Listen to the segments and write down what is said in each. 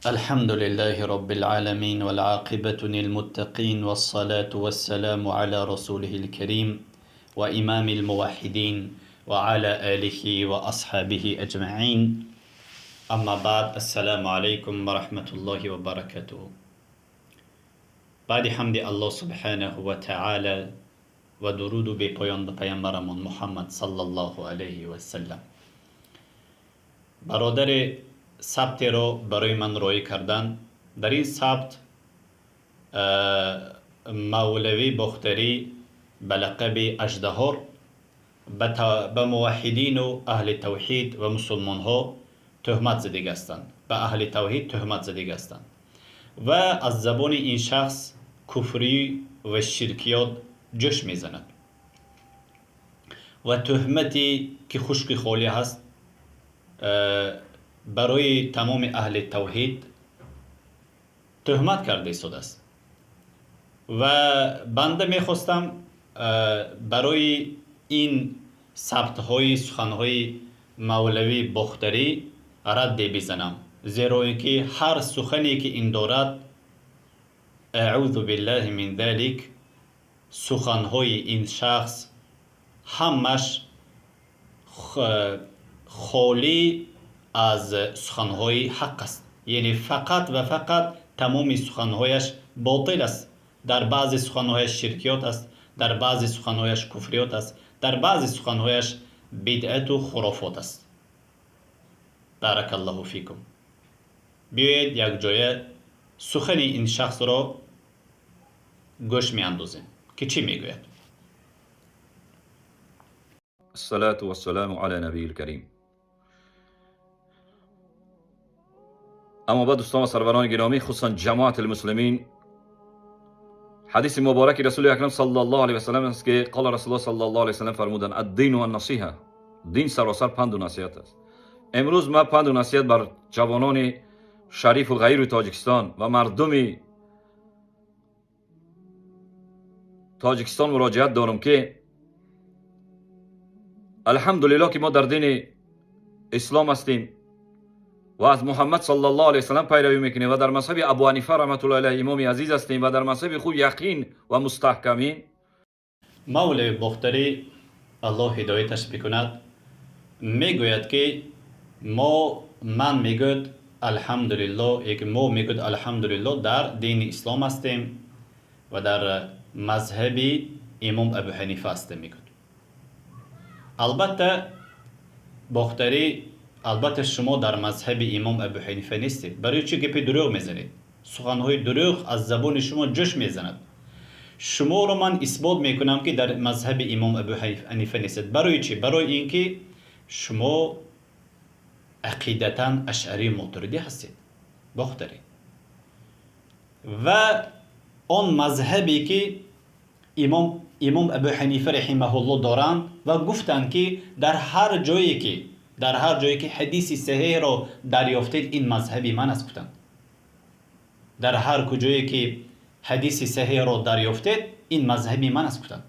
الحمد لله رب العالمين والعاقبة للمتقين والصلاة والسلام على رسوله الكريم وإمام الموحدين وعلى آله وأصحابه أجمعين. أما بعد، السلام عليكم ورحمة الله وبركاته. بعد حمد الله سبحانه وتعالى و درود بپایان به پیامبرمان محمد صلی الله علیه و سلم. برادر ثبت را برای من رای کردن. در این ثبت مولوی باختری به لقب اژدهار به موحدین و اهل توحید و مسلمان ها تهمت زدگی هستند، به اهل توحید تهمت زدگی هستند و از زبان این شخص کفری و شرکیات جوش میزند و تهمتی که خشک خالی هست برای تمام اهل توحید تهمت کرده ایستاده است. و بنده میخواستم برای این ثبت های سخنهای مولوی باختری رد بزنم، زیرا اینکه هر سخنی که این دارد، اعوذ بالله من ذلک، سخنهای این شخص همش خالی از سخنهای حق است، یعنی فقط و فقط تمام سخنهایش باطل است. در بعضی سخنهایش شرکیات است، در بعضی سخنهایش کفریات است، در بعضی سخنهایش بدعت و خرافات است. بارک الله فیکم. بیایید یک جایه سخن این شخص را گوش میاندازیم که چی میگوید. الصلاة والسلام على نبی الكریم. اما بعد، دوستان و سروران گرامی، خصوصا جماعت المسلمین، حدیث مبارک رسول اکرم صلی الله علیه و سلم است که قال رسول الله صلی الله علیه و سلم فرمودند: الدین و النصیحه. دین سراسر پند و نصیحت است. امروز ما پند و نصیحت بر جوانان شریف و غیر تاجیکستان و مردم تاجیکستان مراجعت دارم که الحمدلله که ما در دین اسلام هستیم و از محمد صلی الله علیه وسلم پیروی میکنیم و در مذهب ابو حنیفه رحمت الله علیه امام عزیز هستیم و در مذهب خود یقین و مستحکمین. مولوی باختری، الله هدایتش بکند، میگوید که ما من میگوید الحمدلله، یک ما میگوید الحمدلله در دین اسلام هستیم و در مذهب امام ابو حنیفه هستیم میگوید. البته باختری، البته شما در مذهب امام ابو حنیفه نیستید. برای چی گپی دروغ میزنید؟ سخنهای دروغ از زبان شما جوش میزند. شما رو من اثبات میکنم که در مذهب امام ابو حنیفه نیستید. برای چی؟ برای اینکه شما عقیدتا اشعری ماتریدی هستید باختری، و آن مذهبی که امام ابو حنیفه رحمه الله دارند و گفتند که در هر جایی که حدیث صحیح را دریافتید، این مذهبی من است گفتند. در هر کجایی که حدیث صحیح را دریافتید، این مذهبی من است گفتند.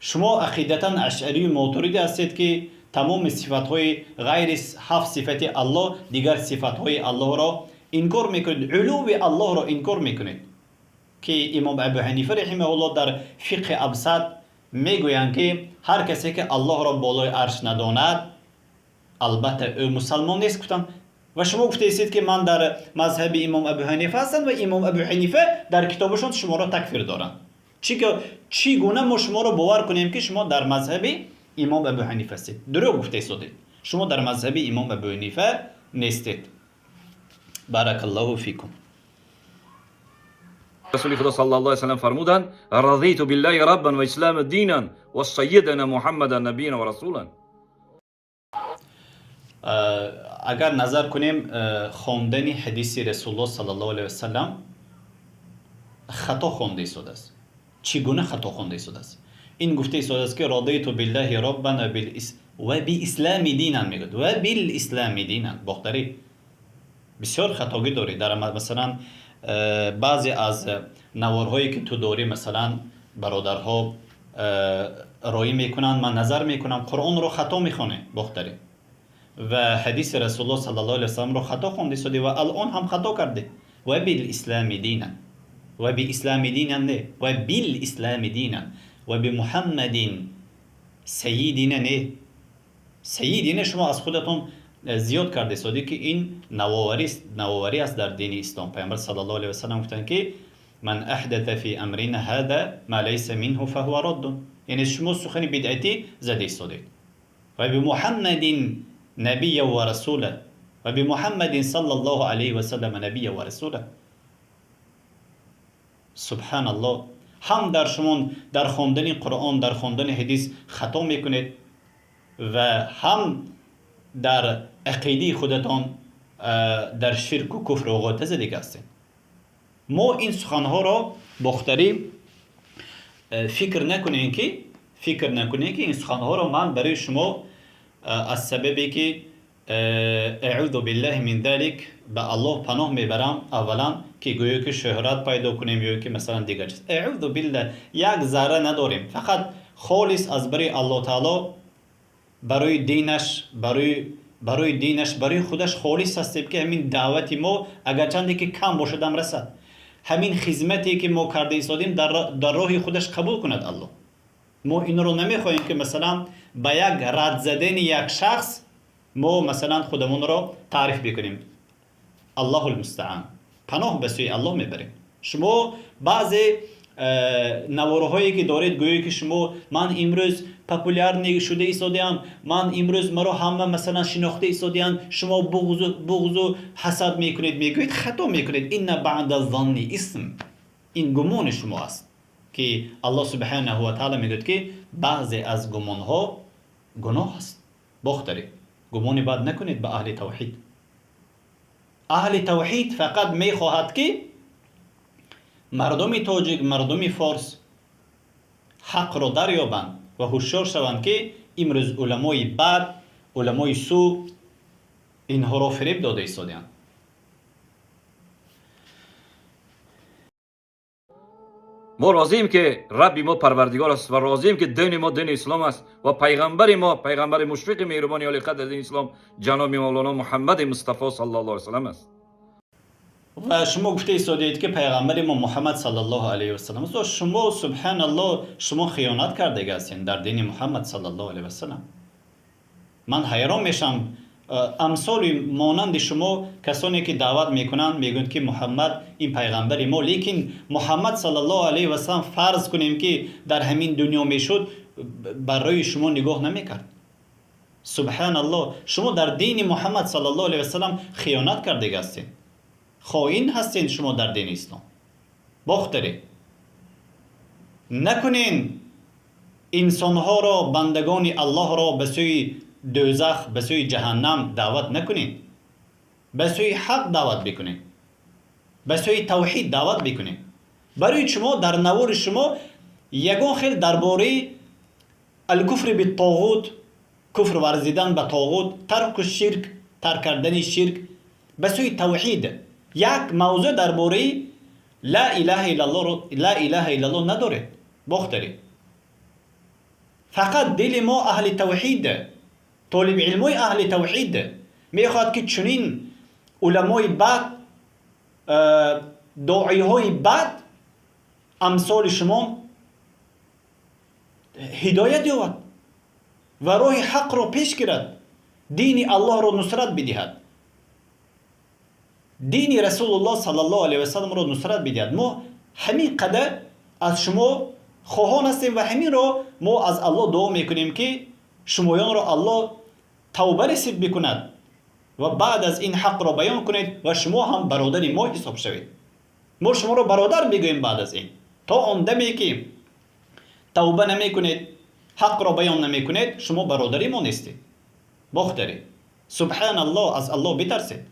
شما عقیدتا اشعری ماتریدی هستید که تمام صفت های غیر هفت صفت الله، دیگر صفت های الله را انکار میکنید، علو الله را انکار میکنید که امام ابو حنیفه رحمه الله در فقه ابسط میگویند که هر کسی که الله را بالای عرش نداند، البته او مسلمان نیست گفتند. و شما گفته ایستید که من در مذهب امام ابو حنیفه هستم و امام ابو حنیفه در کتابشون شما را تکفیر دارند. چی گونه ما شما را باور کنیم که شما در مذهب امام ابو حنیفه هستید؟ دروغ گفته ایستادید. شما در مذهب امام ابو حنیفه نیستید. بارک الله فیکم. رسول خدا صلی الله علیه وسلم فرمودند: رضیت بالله ربا و اسلام دینا و سیدنا محمد نبینا و رسولا. اگر نظر کنیم، خواندن حدیث رسول الله صلی الله علیه وسلم خطا خوانده ایستاده است. چگونه خطا خوانده ایستاده است؟ این گفته ایستاده است که رضیت بالله ربا و بالاسلام دینا میگوید، و بالاسلام دینا. باختری، بسیار خطاگی داری. در مثلا بعضی از نوارهایی که تو داری، مثلا برادرها رایی میکنن، من نظر میکنم، قرآن رو خطا میخوانه. باختری، Ва ҳадиси Расулуллоҳ саллаллоҳу алайҳи васалламро хато хонда истодӣ ва алон ҳам хато кардӣ. Ва билислами динан, ва биислами динан не, ва билислами динан, ва бимуҳаммадин сайидина не. Сайидина шумо аз худатон зиёд карда истодӣ, ки ин навоварӣ аст дар дини ислом. Пайғамбар саллаллоҳу алайҳи васаллам гуфтанд, ки ман аҳдата фи амрина ҳада ма лайса минҳу фаҳува раддун. Яъне шумо сухани бидъатӣ зада истодед. Ва бимуҳаммадин набия ва расула, ва бимуҳаммадин саллаллоҳу алайҳи васаллам набия ва расула. Субҳаналлоҳ. Ҳам дар шумо дар хондани Қуръон, дар хондани ҳадис хато мекунед ва ҳам дар ақидаи худатон дар ширку куфру ғота задига ҳастед. Мо ин суханҳоро бохтарӣ фикр накунем, ки ин суханҳоро ман барои шумо аз сабабе ки аъузу биллаҳи мин залик, ба Аллоҳ паноҳ мебарам, аввалан ки гӯё ки шӯҳрат пайдо кунем ё ки масалан дигар чиз. Аъузу биллаҳ, як зарра надорем. Фақат холис аз барои Аллоҳ таоло, барои динаш, барои динаш, барои худаш холис ҳастем, ки ҳамин даъвати мо агарчанде ки кам бошадам расад, ҳамин хизмате ки мо карда истодем дар роҳи худаш қабул кунад Аллоҳ. Мо инро намехоҳем, ки масалан ба як рад задани як шахс мо масалан худамонро таъриф бикунем. Аллоҳу лмустаан, паноҳ ба сӯи Аллоҳ мебарем. Шумо баъзе наворҳое ки доред, гӯё ки шумо ман имрӯз популярный шуда истодиам, ман имрӯз маро ҳама масалан шинохта истодиам, шумо буғзу ҳасад мекунед, мегӯед, хато мекунед. Инна баъда занни исм, ин гумони шумо аст, ки Аллоҳ субҳанаҳу ва таъала мегӯяд, ки баъзе аз гумонҳо гуноҳ аст. Бохтарӣ, гумони бад накунед ба аҳли тавҳид. Аҳли тавҳид фақат мехоҳад, ки мардуми тоҷик, мардуми форс ҳақро дарёбанд ва ҳушёр шаванд, ки имрӯз уламои бад, уламои сӯ инҳоро фиреб дода истодианд. Мо розием, ки Рабби мо Парвардигор аст, ва розием, ки дини мо дини ислом аст ва пайғамбари мо пайғамбари мушфиқи меҳрубони олиқадр дини ислом ҷаноби Мавлоно Муҳаммади Мустафо саллаллоҳу алайҳи васаллам аст. Ва шумо гуфта истодиед, ки пайғамбари мо Муҳаммад саллаллоҳу алайҳи васаллам аст. Шумо, субҳаналлоҳ, шумо хиёнат кардага ҳастед дар дини Муҳаммад саллаллоҳу алайҳи васаллам. Ман ҳайрон мешавам, амсоли монанди шумо касоне ки даъват мекунанд, мегӯянд, ки Муҳаммад ин пайғамбари мо, лекин Муҳаммад саллаллоҳу алайҳи васаллам фарз кунем, ки дар ҳамин дунё мешуд, барои шумо нигоҳ намекард. Субҳаналлоҳ, шумо дар дини Муҳаммад саллаллоҳу алайҳи васаллам хиёнат кардага ҳастед, хоин ҳастед шумо дар дини ислом. Бохтаред, накунен инсонҳоро, бандагони Аллоҳро ба сӯи дӯзах, ба сӯи ҷаҳаннам даъват накунед. Ба сӯи ҳақ даъват бикунед, ба сӯи тавҳид даъват бикунед. Барои шумо дар навори шумо ягон хел дар бораи алкуфри битоғут, куфр варзидан ба тоғут, тарку ширк, тарк кардани ширк, ба сӯи тавҳид, як мавзӯъ дар бораи ла илаҳа иллаллоҳ надоред. Бохтаред, фақат дили мо, аҳли тавҳид, толибилмои аҳли тавҳид мехоҳад, ки чунин уламои бад, доиҳои бад амсоли шумо ҳидоят ёбад ва роҳи ҳақро пеш гирад, дини Аллоҳро нусрат бидиҳад, дини Расулуллоҳ саллаллоҳу алайҳи васалламро нусрат бидиҳад. Мо ҳамин қадар аз шумо хоҳон ҳастем ва ҳаминро мо аз Аллоҳ дуо мекунем, ки шумоёнро Аллоҳ тавба насиб бикунад ва баъд аз ин ҳақро баён кунед ва шумо ҳам бародари мо ҳисоб шавед. Мо шуморо бародар мегӯем баъд аз ин. То он даме ки тавба намекунед, ҳақро баён намекунед, шумо бародари мо нестед. Бохтаред, субҳаналлоҳ, аз Аллоҳ битарсед.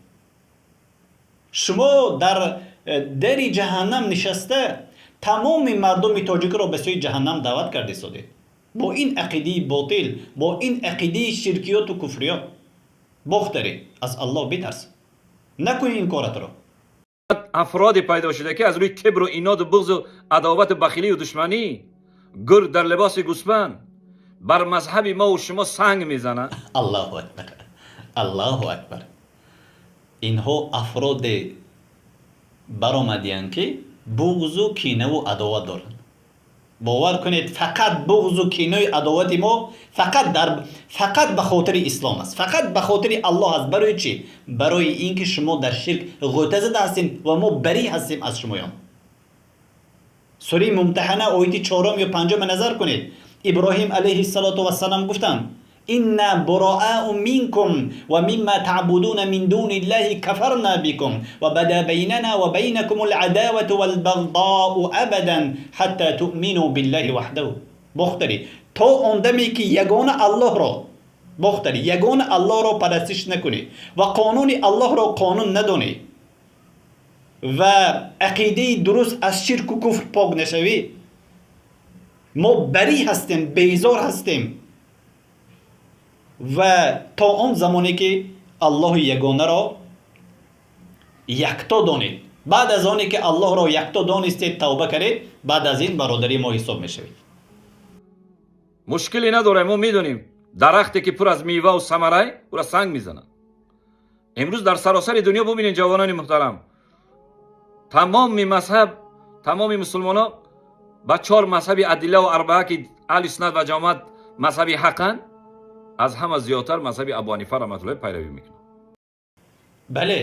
Шумо дар дари ҷаҳаннам нишаста тамоми мардуми тоҷикро ба сӯи ҷаҳаннам даъват карда истодед бо ин ақидаи ботил, бо ин ақидаи ширкиёту куфриёт. Бохтаред, аз Аллоҳ битарс, накун ин коратро. Афроде пайдо шуда, ки аз рӯи кибру иноду буғзу адовату бахилию душманӣ, гург дар либоси гӯсфанд, бар мазҳаби мову шумо санг мезанад. Аллоҳу акбар. Аллоҳу акбар! Инҳо афроде баромадиянд, ки буғзу кинаву адоват доранд. Бовар кунед, фақат буғзу кинаи адовати мо фақат ба хотири ислом аст, фақат ба хотири Аллоҳ аст. Барои чӣ? Барои ин ки шумо дар ширк ғӯта зада ҳастем ва мо барӣ ҳастем аз шумоён. Сураи Мумтаҳана, ояти чорум ё панҷума назар кунед. Иброҳим алайҳиссалоту вассалам гуфтанд: инна буроау минкум ва мимма таъбудуна мин дуни ллаҳи кафарна бикум ва бада байнана ва байнакум алъадавату валбағдоу абадан ҳатта туъмину биллаҳи ваҳдаҳу. Бохтарӣ, то он даме ки ягона Аллоҳро, бохтарӣ, ягона Аллоҳро парастиш накунӣ ва қонуни Аллоҳро қонун надонӣ ва ақидаи дуруст аз ширку куфр пок нашавӣ, мо барӣ ҳастем, безор ҳастем ва то он замоне ки Аллоҳи ягонаро якто донед. Баъд аз оне ки Аллоҳро якто донистед, тавба кардед, баъд аз ин бародари мо ҳисоб мешавед. Мушкиле надорем. Мо медонем, дарахте ки пур аз меваву самарай, ӯра санг мезананд. Имрӯз дар саросари дунё бубинед, ҷавонони муҳтарам, тамоми мазҳаб, тамоми мусулмонон ба чор мазҳаби адиллаву арбаа, ки аҳли суннат ва ҷамоат мазҳаби ҳақанд, аз ҳама зиёдтар мазҳаби Абу Ҳанифа раҳматуллоҳи пайравӣ мекунанд. Бале,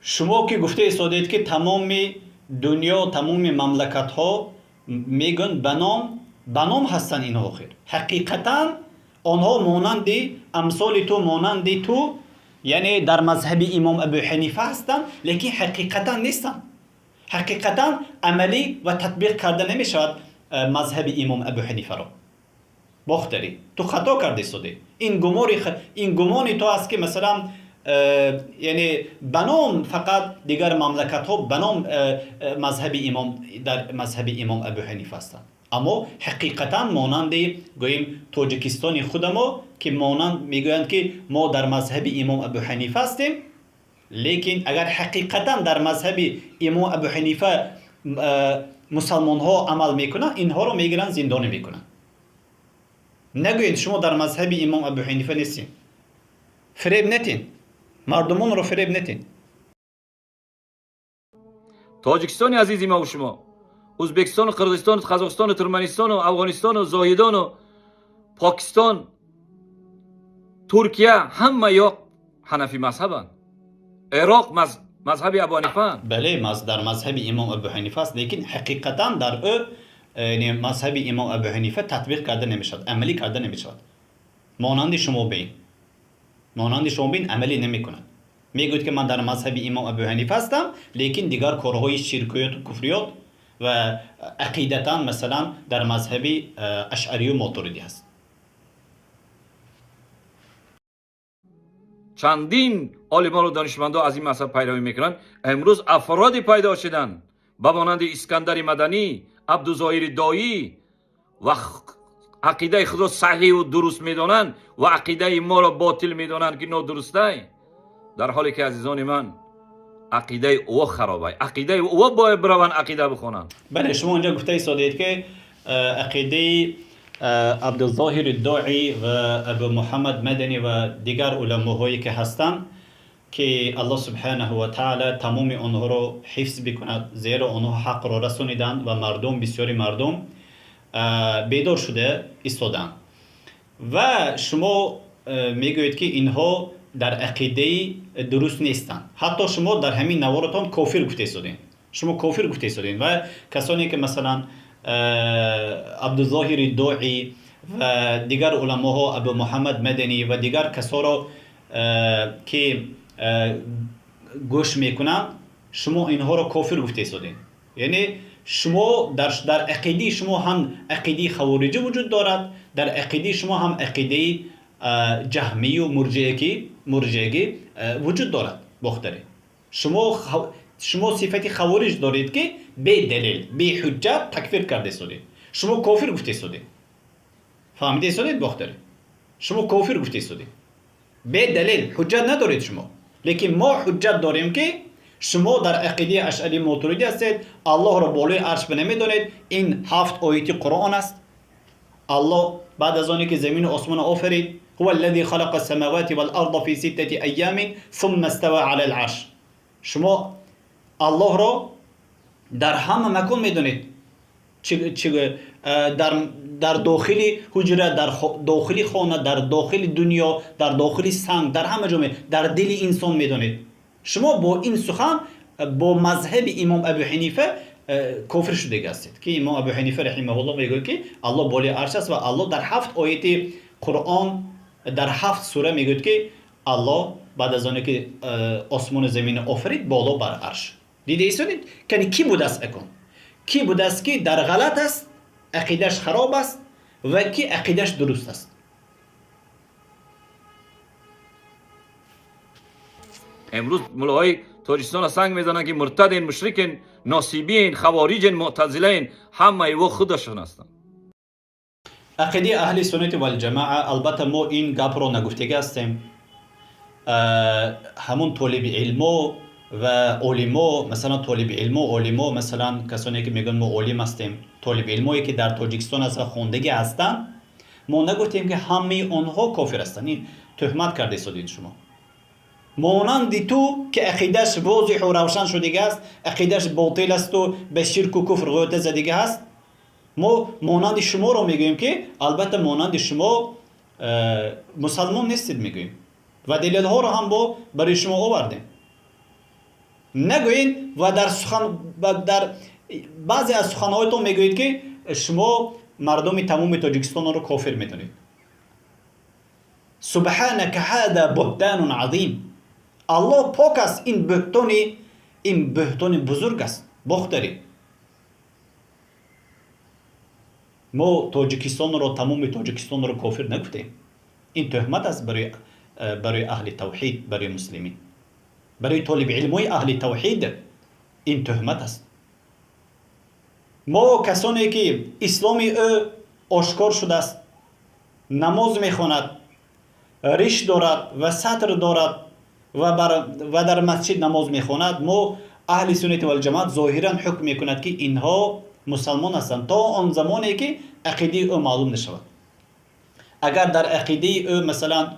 шумо ки гуфта истодед, ки тамоми дунё, тамоми мамлакатҳо мегӯянд, ба ном ҳастанд инҳо. Охир ҳақиқатан онҳо монанди амсоли ту, монанди ту, яъне дар мазҳаби имом Абу Ҳанифа ҳастанд, лекин ҳақиқатан нестанд. Ҳақиқатан амалӣ ва татбиқ карда намешавад мазҳаби имом Абу Ҳанифаро. Бохтарӣ, ту хато карда истодӣ. Ин гумони ту аст, ки масалан яъне ба ном фақат дигар мамлакатҳо ба ном мазҳаби имом, дар мазҳаби имом Абу Ҳанифа ҳастанд, аммо ҳақиқатан монанди гӯем Тоҷикистони худамо, ки монанд мегӯянд, ки мо дар мазҳаби имом Абу Ҳанифа ҳастем, лекин агар ҳақиқатан дар мазҳаби имом Абу Ҳанифа мусалмонҳо амал мекунанд, инҳоро мегиранд, зиндонӣ мекунанд. Нагӯед, шумо дар мазҳаби имом Абу Ҳанифа нестем. Фиреб нетин мардумонро, фиреб нетин. Тоҷикистони азизи мову шумо, Ӯзбекистону Қирғизистону Қазоқистону Туркманистону Афғонистону Зоҳидону Покистон, Туркия, ҳама ёқ ҳанафӣ мазҳабанд. Ироқ мазҳаби Абу Ҳанифаанд. Бале, дар мазҳаби имом Абу Ҳанифа аст, лекин ҳақиқатан дар ӯ мазҳаби имом Абу Ҳанифа татбиқ карда намешавад, амалӣ карда намешавад. Монанди шумо бин, амалӣ намекунад. Мегӯяд, ки ман дар мазҳаби имом Абу Ҳанифа ҳастам, лекин дигар корҳои ширкиёту куфриёт ва ақидатан масалан дар мазҳаби ашъарию мотуридӣ ҳаст. Чандин олимону донишмандо аз ин мазҳаб пайравӣ мекунанд. Имрӯз афроде пайдо шуданд ба монанди Искандари Маданӣ, Абдузоҳири Доӣ ва ақидаи худро саҳиҳу дуруст медонанд ва ақидаи моро ботил медонанд, ки нодурустай, дар ҳоле ки, азизони ман, ақидаи ӯ харобай, ақидаи ӯ бояд бираванд ақида бихонанд. Бале, шумо инҷа гуфта истодед, ки ақидаи Абдузоҳири Доӣ ва Абу Муҳаммад Маданӣ ва дигар уламоҳое ки ҳастанд, ки Аллоҳ субҳанаҳу ва таъала тамоми онҳоро ҳифз бикунад, зеро онҳо ҳақро расониданд ва мардум, бисёри мардум бедор шуда истоданд. Ва шумо мегӯед, ки инҳо дар ақидаи дуруст нестанд. Ҳатто шумо дар ҳамин наворатон кофир гуфта истодем, шумо кофир гуфта истодем. Ва касоне ки масалан Абдузоҳири Доӣ ва дигар уламоҳо, Абу Муҳаммад Маданӣ ва дигар касоро ки гӯш мекунанд, шумо инҳоро кофир гуфта истодем. Яъне шумо дар ақидаи шумо ҳам ақидаи хавориҷӣ вуҷуд дорад, дар ақидаи шумо ҳам ақидаи ҷаҳмию мурҷиагӣ вуҷуд дорад. Бохтарӣ, шумо сифати хавориҷ доред, ки бедалил, беҳуҷҷат такфир карда истодед, шумо кофир гуфта истодед. Фаҳмида истодед, бохтарӣ? Шумо кофир гуфта истодед бедалил, ҳуҷҷат надоред шумо, лекин мо ҳуҷҷат дорем, ки шумо дар ақидаи ашъари мотуридӣ ҳастед, Аллоҳро болои арш ба намедонед. Ин ҳафт ояти Қуръон аст. Аллоҳ баъд аз оне ки замину осмонро офарид. هو الذي خلق السماوات والأرض في 6 أيام ثم استوى على العرش. شما الله را در همه مکان میدونید، در داخل حجره، در داخل خانه، در داخل دنیا، در داخل سنگ، در همه جا، در دل انسان میدونید. شما با این سخن با مذهب امام ابو حنیفه کافر شده هستید که امام ابو حنیفه رحمه الله میگه که الله بالای عرش است و الله در 7 آیت قرآن در 7 سوره میگه که الله بعد از آنکه که آسمان و زمین آفرید بالا بر عرش. دیده ایستادید که کی بود است اکن؟ کی بود است که در غلط است، عقیدش خراب است و کی عقیدش درست است؟ امروز ملاهای تاجیکستان سنگ میزنن که مرتدین، مشرکین، ناصیبین، خواریجین، معتزلین، همه او خودشون هستند. عقیده اهل سنت و الجماعه، البته ما این گپ رو نگفتگی هستیم. همون طالب علمو و علما، مثلا طالب علمو علما، مثلا کسانی که میگن ما عالم هستیم، طالب علمایی که در تاجیکستان از خوندگی هستند، ما نگفتیم که همه آنها کافر هستند. این تهمت کرده ایستادید شما. مانند تو که عقیدش واضح و روشن شده است، عقیدش باطل است و به شرک و کفر غوطه زدگی است، ما مانند شما رو میگوییم که البته مانند شما مسلمان نیستید میگوییم و دلیل ها رو هم با برای شما آوردیم. نگویین و در سخن و در بعضی از سخنهایتون میگویید که شما مردم تمام تاجیکستان رو کافر میدونید. سبحانك هذا بهتان عظیم. الله پاک است، این بهتان بزرگ است. باختری ما تاجیکستان رو، تمام تاجیکستان رو کافر نگفتیم. این تهمت است برای اهل توحید، برای مسلمین، برای طالب علمای اهل توحید این تهمت است. ما کسانی که اسلام او آشکار شده است، نماز میخواند، ریش دارد و ستر دارد و در مسجد نماز میخواند، ما اهل سنت و الجماعت ظاهرا حکم میکند که اینها مسلمان هستند تا آن زمانی که عقیده او معلوم نشود. اگر در عقیده او مثلا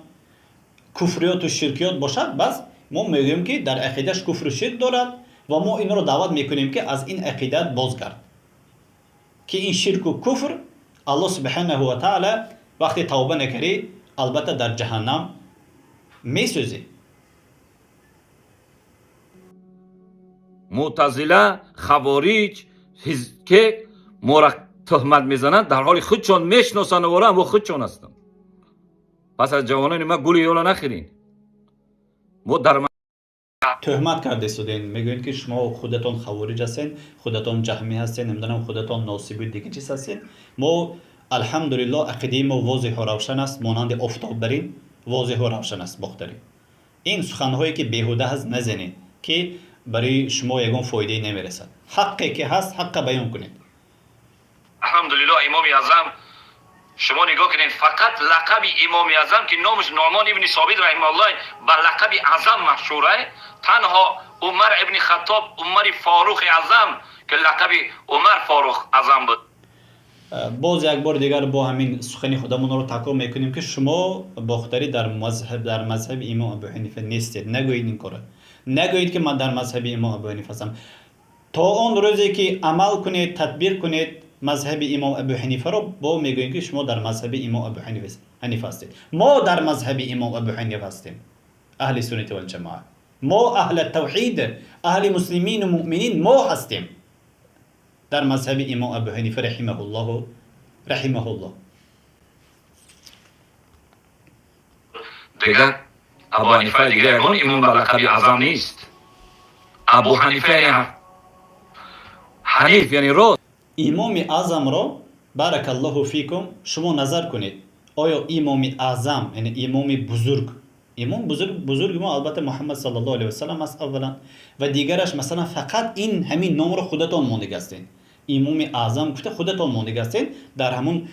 کفریات و شرکیات باشد، بس ما میگوییم که در عقیدهش کفر و شرک دارد و ما این رو دعوت میکنیم که از این عقیده بازگرد، که این شرک و کفر الله سبحانه و تعالی وقتی توبه نکری البته در جهنم میسوزی. معتزله، خوارج که ما را تهمت میزنند در حال خودشان میشناسند و هم خودشان هستند. پس از جوانان ما گول یولا نخورین. ما در تهمت کرده استودین، میگوین که شما خودتان خوارج هستین، خودتان جهمی هستین، نمیدونم خودتان ناصبی دیگه چیز هستین. ما الحمدلله عقیده ما واضح و روشن است، مانند آفتاب برین واضح و روشن است. باختری این سخنهایی که بیهوده هست نزنید که برای شما یگان فایده نمیرسد. حقی که هست حق بیان کنید. الحمدلله امام اعظم، شما نگاه کنید فقط لقب امام اعظم که نامش نعمان ابن ثابت رحمه الله به لقب اعظم مشهوره، تنها عمر ابن خطاب، عمر فاروق اعظم که لقب عمر فاروق اعظم بود. باز یک بار دیگر با همین سخنی خودمون رو تکرار میکنیم که شما باختری در مذهب امام ابو حنیفه نیستید. نگویید این کارو، نگویید که من در مذهب امام ابو حنیفه هستم. تا آن روزی که عمل کنید، تطبیق کنید مذهب امام ابو حنیفه رو، با میگوییم که شما در مذهب امام ابو حنیفه هستید. ما در مذهب امام ابو حنیفه هستیم، اهل سنت و الجماعه. ما اهل توحید، اهل مسلمین و مؤمنین ما هستیم در مذهب امام ابو حنیفه رحمه الله رحمه الله. دیگر ابو حنیفه دیگر یگان امام به لقب اعظم نیست. ابو حنیفه یعنی حنیف، یعنی راست. امام اعظم را بارک الله فیکم شما نظر کنید، آیا امام اعظم یعنی امام بزرگ، امام بزرگ ما البته محمد صلی الله علیه و سلم است اولا، و دیگرش مثلا فقط این همین نام رو خودتان مانده هستین، امام اعظم گفته خودتان مانده هستین. در همون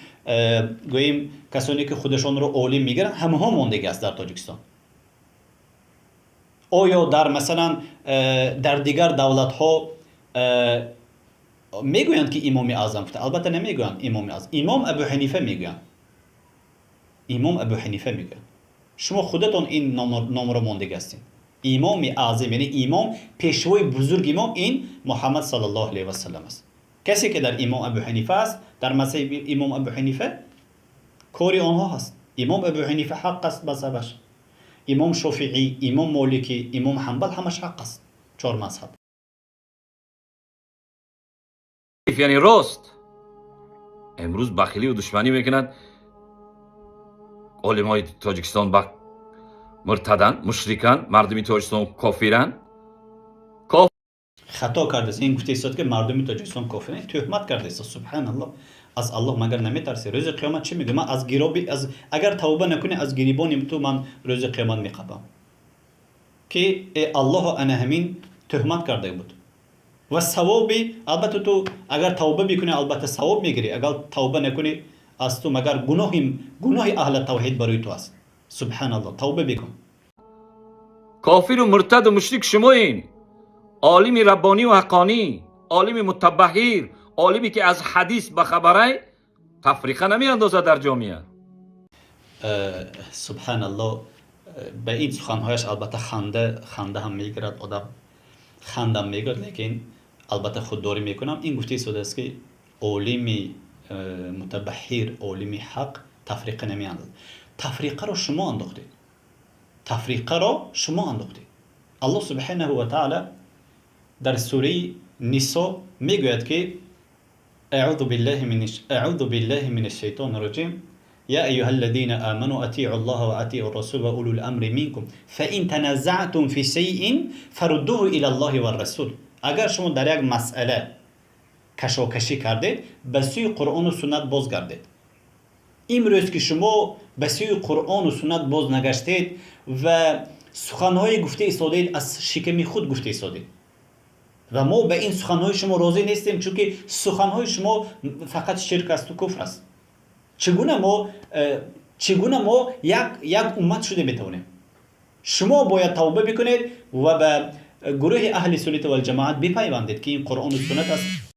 گوییم کسانی که خودشان رو عالم میگیرن همه مانده است در تاجیکستان. آیا در مثلا در دیگر دولت ها میگویند که امام اعظم گفته؟ البته نمیگویند امام اعظم، امام ابو حنیفه میگویند. Имом Абу Ҳанифа мегӯяд. Шумо худатон ин номро мондага ҳастед. Имоми аъзам, яъне имом, пешвои бузурги мо ин Муҳаммад саллаллоҳу алайҳи васаллам аст. Касе ки дар имом Абу Ҳанифа аст, дар мазҳаби имом Абу Ҳанифа, кори онҳо ҳаст. Имом Абу Ҳанифа ҳақ аст мазҳабаш. Имом Шофиӣ, имом Моликӣ, имом Ҳанбал, ҳамаш ҳақ аст. Чор мазҳаб. Яъне рост имрӯз бахилию душманӣ мекунад. Олимои Тоҷикистон ба муртаданд, мушриканд, мардуми Тоҷикистон кофиранд. Хато кардааст. Ин гуфта истод, ки мардуми Тоҷикистон кофиранд, тӯҳмат кардааст. Субҳаналлоҳ, аз Аллоҳ магар наметарсӣ? Рӯзи қиёмат чӣ мегӯ? Ман аз гироби аз агар тавба накунӣ, аз гирибони ту ман рӯзи қиёмат меқапам, ки Аллоҳо ана ҳамин тӯҳмат карда буд. Ва савоби, албатта, ту агар тавба бикунӣ, албатта, савоб мегирӣ, агар тавба накунӣ, аз ту магар гуноҳи аҳли тавҳид барои ту аст. Субҳаналлоҳ, тавба бикун. Кофиру муртаду мушрик шумоин. Олими раббонию ҳаққонӣ, олими мутабаҳир, олиме ки аз ҳадис ба хабарай, тафриқа намеандозад дар ҷомеа. Субҳаналлоҳ, ба ин суханҳояш, албатта, ханда ҳам мегирад, одам хандам мегирад, лекин албатта худдорӣ мекунам. Ин гуфта истодааст, ки олими мутабаҳир, олими ҳақ тафриқа намеандозад. Тафриқаро шумо андохтед, тафриқаро шумо андохтед. Аллоҳ субҳанаҳу ва таала дар сураи Нисо мегӯяд, ки أعوذ بالله من الشيطان الرجيم: يا أيها الذين آمنوا أطيعوا الله وأطيعوا الرسول وأولو الأمر منكم فإن تنازعتم في شيء فردوه إلى الله والرسول. Агар шумо дар як масъала кашокашӣ кардед, ба сӯи Қуръону суннат бозгардед. Имрӯз ки шумо ба сӯи Қуръону суннат боз нагаштед ва суханҳое гуфта истодаед, аз шиками худ гуфта истодед, ва мо ба ин суханҳои шумо розӣ нестем, чунки суханҳои шумо фақат ширк асту куфр аст. Чӣ гуна мо як уммат шуда метавонем? Шумо бояд тавба бикунед ва ба гурӯҳи аҳли суннати валҷамоат бипайвандед, ки ин Қуръону суннат аст.